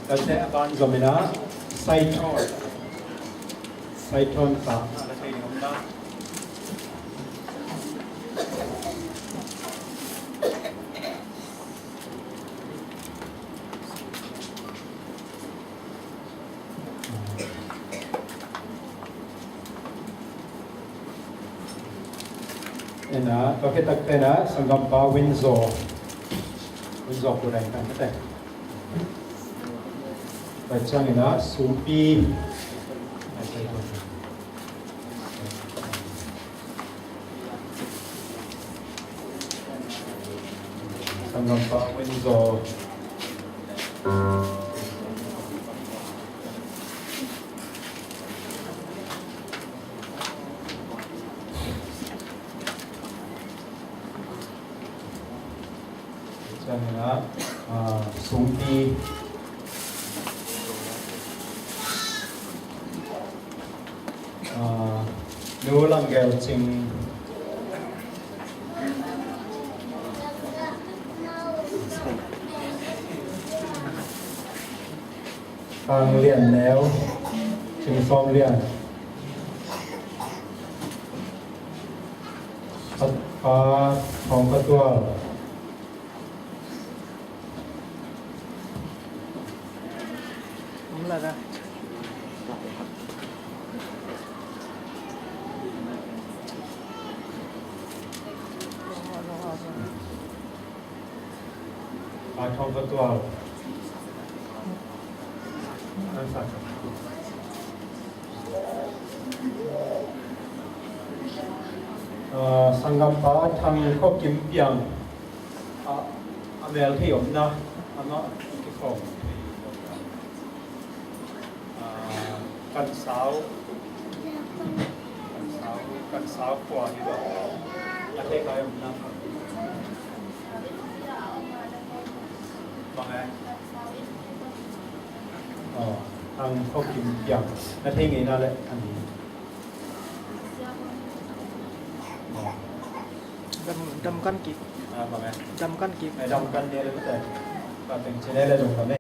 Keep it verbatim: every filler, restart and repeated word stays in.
Tate a ban zom in ah, Saithon. Saithon ta. Ena, tua khit tak pen ah, sanggampa Windsor. Windsor pu dai kan kate. Tua ciangin ah, Sumpi. Sanggampa Windsor. Ciangin ah, ah, Sumpi. Ah, Nu Langgel Cing. Khang Lian Neu, Cing Sawm Lian. Pa, Pa Thawng Kha Tual. Pa Thawng Kha Tual. Ah, sanggampa Thang Khaw Kim Piang. Ah, a mel thei om na, amah kikhawm. Ah, kan sau, kan sau, kan sau khua hi ba. A thei kai om na. Bang e? Oh, Thang Khaw Kim Piang. Na thei ngei na le, ani. Oh. Dam, dam kan kik. Ah, bang e? Dam kan kik. Ai, dam kan ne le, bang e? Ka teng chine le dong kan ne.